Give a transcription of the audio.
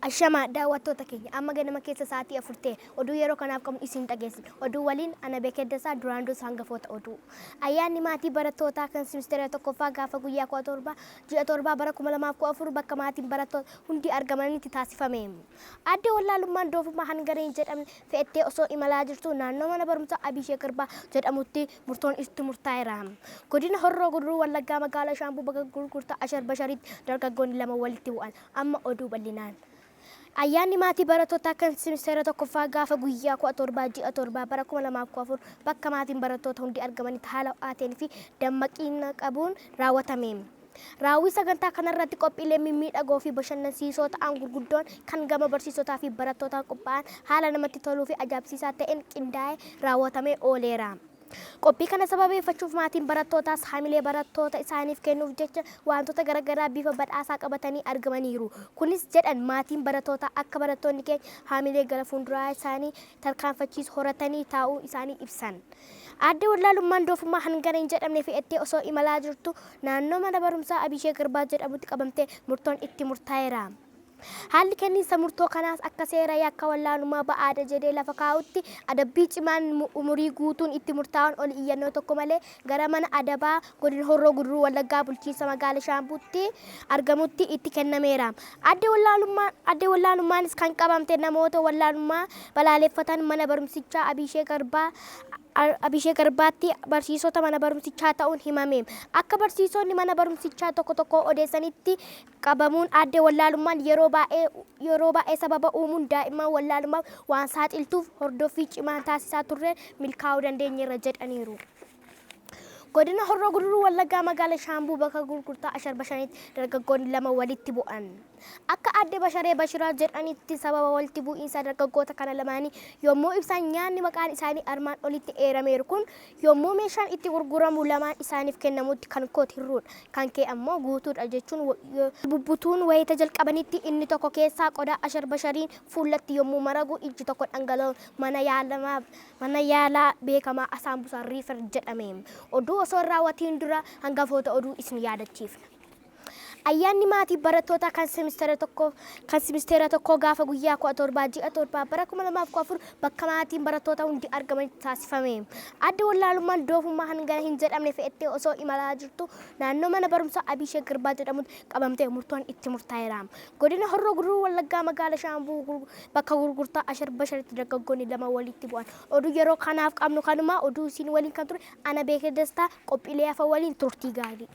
Ashamaa daawwattoota keenya, amma ganama keessa sa'aatii 4 ta'e. Oduu yeroo kanaaf qabnu isin dhageessina. Oduu waliin ana Beekeddasaa. Duraan dursa hangafoota oduu. Ayyaanni maatii barattootaa kan simisteera tokkoffaa gaafa guyyaa 17 ji'a 7 bara 2014 bakka maatiin barattoota hundi argamanitti taasifame. Aadde Wallaalummaan doofummaa hangana hin jedhamne fe'attee osoo imalaa jirtuu naannoo mana barumsaa Abiishee Garbaa jedhamutti murtoon itti murtaa'eera. Godina Horroo Guduruu Wallaggaa magaalaa Shaambuu bakka gurgurtaa Ashar Basharitti dargaggoonni lama walitti bu'an. Amma oduu bal'inaan. Ayyaanni maatii barattootaa kan simisteera tokkoffaa gaafa guyyaa 17 ji'a 7 bara 2014 bakka maatiin barattoota hundi argamanitti haala ho'aa ta'een fi dammaqina qabuun raawwatame. Raawwii sagantaa kanarratti qophiileen mimmiidhagoo fi bashannansiisoo ta'an gurguddoon kan gama barsiisotaa fi barattootaan qophaa'an haala namatti toluu fi ajaa'ibsiisaa ta'een qindaa'ee raawwatamee ooleera. Qophii kana sababeeffachuuf maatiin barattootaas hamilee barattoota isaaniif kennuuf jecha waantota garagaraa bifa badhaasaa qabatanii argamaniiru. Kunis jedhan maatiin barattootaa akka barattoonni keenya hamilee gara fuulduraa isaanii tarkaanfachiisu horatanii taa'uu isaanii ibsan. Aadde Wallaalummaan doofummaa hangana hin jedhamne fe'attee osoo imalaa jirtu naannoo mana barumsaa Abiishee Garbaa jedhamutti qabamtee murtoon itti murtaa'eera. Haalli kenniinsa murtoo kanaas akka seera yakka wallaalummaa ba'aadha jedhee lafa kaa'utti adabbii cimaan umurii guutuun itti murtaa'uun oli iyyannoo tokko malee gara mana adabaa Godina Horroo Guduruu Wallaggaa Bulchiinsa Magaala Shaambuutti argamutti itti kennameera. Aadde Wallaalummaanis kan qabamte namoota wallaalummaa balaaleffatan mana barumsichaa Abiishee Garbaa Abishee Garbaatti barsiisota mana barumsichaa ta'uun himame. Akka barsiisonni mana barumsichaa tokko tokko odeessanitti, qabamuun Aadde Wallaalummaan yeroo baay'ee yeroo baay'ee sababa uumuun daa'imman wallaalummaaf waan saaxiltuuf hordoffii cimaan taasisaa turreen milkaa'uu dandeenyeerra jedhaniiru. Godina Horroo Guduruu Wallaggaa magaala Shaambuu bakka gurgurtaa Ashar Bashanitti dargaggoonni lama walitti bu'an. Akka Aadde Basharee Bashiraa jedhanitti, sababa walitti bu'iinsa dargaggoota kana lamaanii yommuu ibsan, nyaanni maqaan isaanii armaan olitti eerameeru kun yommuu meeshaan itti gurguramu lamaan isaaniif kennamutti kan kooti hir'uudha, kan kee ammoo guutuudha jechuun bubbutuun wayita jalqabanitti inni tokko keessaa qodaa Ashar Bashariin fuullatti yommuu maragu ijji tokko dhangala'uun mana yaalaa beekamaa Asaambusaa refer jedhame. Oduu osoo hin raawwatiin dura hangafoota oduu isin yaadachiifna. Ayyaanni maatii barattootaa kan simisteera tokkoo gaafa guyyaa 17 ji'a 7 bara 2014 bakka maatiin barattoota hundi argamanitti taasifame. Aadde Wallaalummaan doofummaa hangana hin jedhamne fe'attee osoo imalaa jirtu naannoo mana barumsaa Abiishee Garbaa jedhamutti qabamtee murtoon itti murtaa'eera. Godina Horroo Guduruu Wallaggaa magaala Shaambuu bakka gurgurtaa Ashar Basharitti dargaggoonni lama walitti bu'an. Oduu yeroo kanaaf qabnu kanuma. Oduu isin waliin kan ture ana Beekee Dastaa. Qophiilee hafa waliin turtii gaarii.